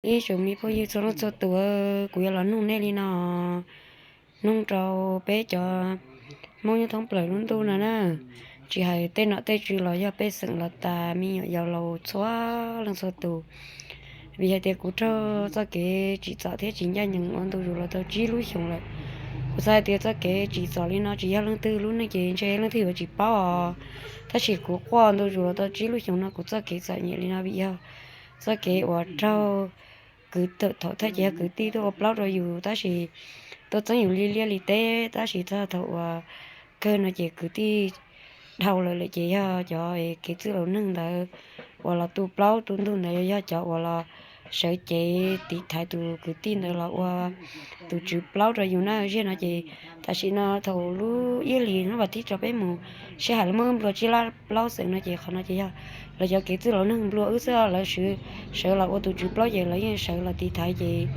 Ib tsoom me phooj ywg txhua leej txhua tus, kuv yuav los nug nej li no, nug rau peb cov Hmoob nyob thoob plaws lub ntuj no na, tsis hais tej nom tej tswv los yog pej xeem los tas me nyuam yaus laus txhua leej txhua tus. Vim hais tias kuv raug txoj kev tsim txom thiab tsis ncaj ncees ua ntu zus los tau tsib lub xyoos lawm. Kuv xav hais tias txoj kev tsim txom li no tsis yog leej twg lub neej ces ntshe leej twg yuav tsis paub os. Tab sis kuv quaj ntu zus los tau tsib lub xyoos no kuv txoj kev txom nyem li no vim yog txoj kev uas raug kwv, thaum thawj ces yog kwv tij tuaj ua plaub rau yus tab sis tuaj txeeb yus li liaj li teb, tab sis txog thaum uas kawg no ces kwv tij dhau lawm lawm ces yog cov kev txwj laus neeg ntawd uas los tu plaub tu ntug ntawd yog cov uas los sawv cev tiv thaiv tus kwv tij ntawd los ua tus tswv plaub rau yus na. Ziag no ces tam sim no thaum lub ib hlis hnub vas thib tso peb mus sib hais lawv muab wb nplua tsib lab plaub xeem no ces qhov no ces yog lawv cov kev txwj laus neeg nplua wb xwb, lawv sawv los ua tus tswv plaub ces lawv yeej sawv los tiv thaiv ces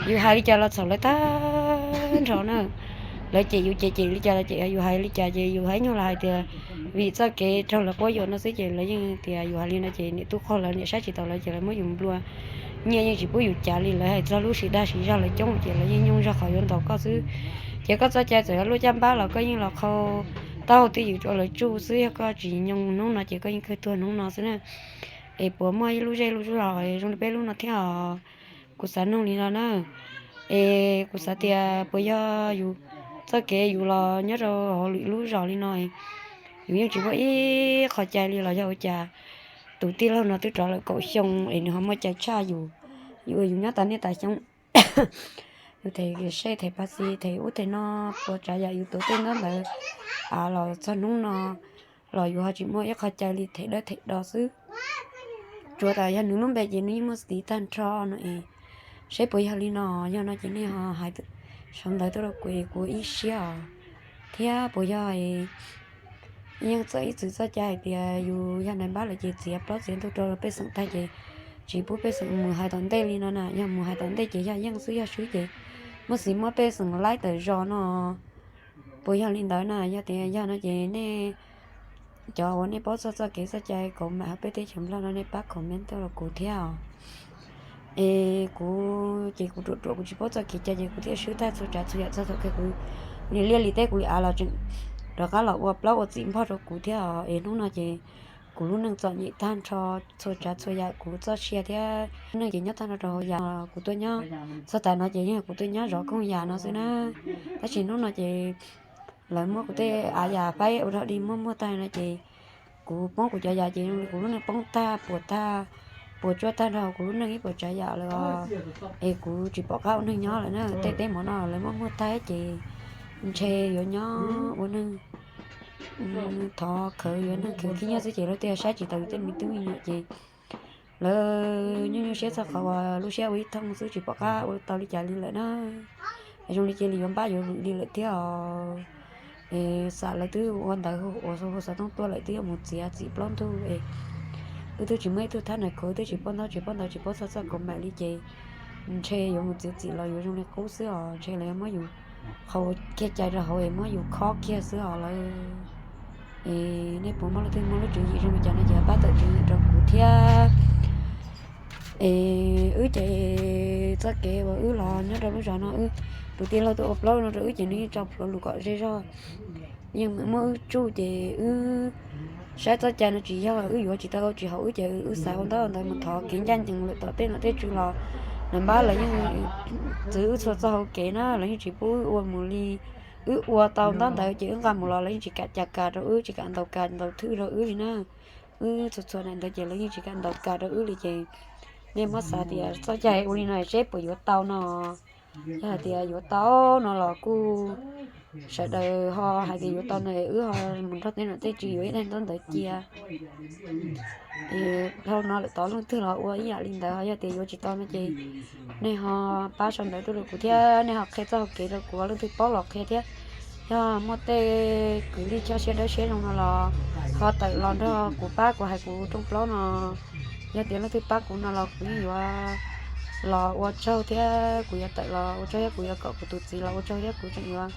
yus hais li cas los txhaum lawv tag nrho na. Lawv cem yus ces cem li cas los cem, yus hais li cas ces yus hais nyuag los hais tias vim txoj kev raug lawv quab yuam no xwb ces lawv yeej tias yus hais li no ces niam tub qaug lawv niam saib tsis taus lawv ces lawv muab yus nplua. Nyiaj yeej tsis pub yus cav li, lawv hais txog lub sim dag sim zog lawv coob ces lawv yeej nyooj zog qhov yuav ntaus koj xwb. Ces koj txoj cai txawm yog luaj caj npab los koj yeej los qhau taub hau twj ywm rau lawv tsuj xwb, yog koj tsis nyooj hnub no ces koj yeej kawg tuag hnub no xwb na. Es puas muaj ib lub zej lub zog zoo li peb lub no thiab os? Kuv xav nug li no na. Es kuv xav tias puas yog yus txoj kev yus los nyob rau hauv lwm lub zos li no, yus yeej tsis muaj ib qho cai li los yog ua cas? Tus tij laug no twb rov lawm kaum xyoo es nws ho muaj cai tshaj yus. Yus, yus nyob tas niaj tas xyoo, yus them sej them pab xis them ub them no, puas tsav yam yus tuav tej ntaub ntawv los txog hnub no los yus ho tsis muaj ib qho cai li them dawb them do xwb. Tsuas tas yog nws lub npe ces nws yeej muaj xiv tag nrho no es, seb puas yog li no. Yog no ces nej ho hais sawv ntawv tuaj rau kuv es kuv ib siab os. Thiab puas yog yeej txawm ib txwm txoj cai hais tias yus yog nais npab lawm ces txiav plaub txiav ntug rau pej xeem tag ces tsis pub pej xeem mus hais tom ntej li no na? Yog mus hais tom ntej ces yog yeej xwb, yog swb ces muab xiv muab pej xeem laib tawm zos no. Puas yog li ntawd na? Yog tias yog no ces nej cov uas nej paub txog txoj kev txoj cai kaum mam hauv peb teb chaws Nplog no nej pab comment tuaj rau kuv thiab os. Es kuv ces kuv ruam ruam kuv tsis paub txoj kev cai ces kuv thiaj swb tag txhua tsav txhua yam txog thaum kawg kuv li liaj li teb kuv li av los tseem rov qab los ua plaub ua txim npog rau kuv thiab os. Es hnub no ces kuv lub neej txom nyem tag nrho, txhua tsav txhua yam kuv txoj sia thiab lub neej ces nyob tag nrho rau hauv yam kuv tuaj nyob. Txog tas no ces yeej kuv tuaj nyob zov kooj yam no xwb na. Tab sis hnub no ces lawv muab kuv tej av yam faib ua rog dig muab muag tag no ces kuv poob kuv cov yam ces kuv lub neej poob tag puas tag, puas tsuaj tag nrho kuv lub neej ib puas tsav yam lawm os. Es kuv tsis pom qab ua neeg nyob lawm na, tej teb mov no lawv muab muag tag ces ntshe yuav nyob ua neeg thov khawv yuav neeg khwv khib nyiab xwb ces lawv thiaj saib tsis taus yus tej me tub me nyuam ces lawv nyuaj nyuaj siab txog qhov uas lub siab ua ib thooj xwb tsis pom qab ua tau li cas li lawm na. Zoo li cia li yuav npab yuav vwm li lawm thiab os. Es xam lawv twb ua ntawv hu xov tooj tuaj lawm twb yuav mus txiav txim plaub ntug es wb twb tsis muaj ib tug thab nais khov, wb twb tsis paub ntaub tsis paub ntawv tsis paub txog txoj kaum mam li ces ntshe yuav mus txiav txim los yuav zoo li qub xwb os, ntshe lawv yuav muab yus qhau kiag cai rau hauv es muab yus khob kiag xwb os lawv. Es nej puas muaj leej twg muaj lub tswv yim zoo li cas no ces pab tawm tswv yim rau kuv thiab. Es wb ces txoj kev uas wb los nyob rau lub zos no wb, tus tij laug tuaj ua plaub no rau wb ces nws yeej tso plhuav lus kom ze zog, yeej muab wb tsuj ces wb saib txoj cai no tsis yog, wb yuav tsis tau tsis haum wb ces wb xav ua ntaub ntawv mus thov kev ncaj ncees lawm tom tej nom tej tswv los nais npab lawv yeej txwv wb txhua txoj hauv kev na, lawv yeej tsis pub wb ua mus li. Wb ua tau ntaub ntawv ces wb nqa mus los lawv yeej tsis kam cas kas rau wb, tsis kam ntaus kas ntaus thwj rau wb li na. Wb txhua txhua daim ntawv ces lawv yeej tsis kam ntaus kas rau wb li ces nej muab xav tias txoj cai ua li no seb puas yuav tau no. Yog hais tias yuav tau no los kuj sawv daws ho hais tias yuav tau no wb ho mus nrog tej nom tej tswv yuav ib daim ntaub ntawv cia. Es dhau no lawm tod leej twg los ua ib yam li ntawd, ho yog tias yuav tsis tau no ces nej ho pab sau ntawv tuaj rau kuv thiab nej ho qhia txoj hau kev rau kuv, leej twg paub los qhia thiab. Yog muaj tej kwv tij tshaj siab dawb siab zoo no los ho tawm los nrog kuv pab kuv hais kuv rooj plaub no. Yog tias leej twg pab kuv no los kuv yeej yuav los ua tsaug thiab kuv yuav tawm los ua tsaug thiab kuv yuav kom kuv tus txiv los ua tsaug thiab kuv tseem yuav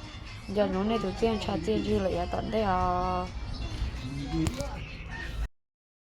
nco ntsoov nej tus txiaj ntsha txiaj ntsig lawm yav tom ntej os.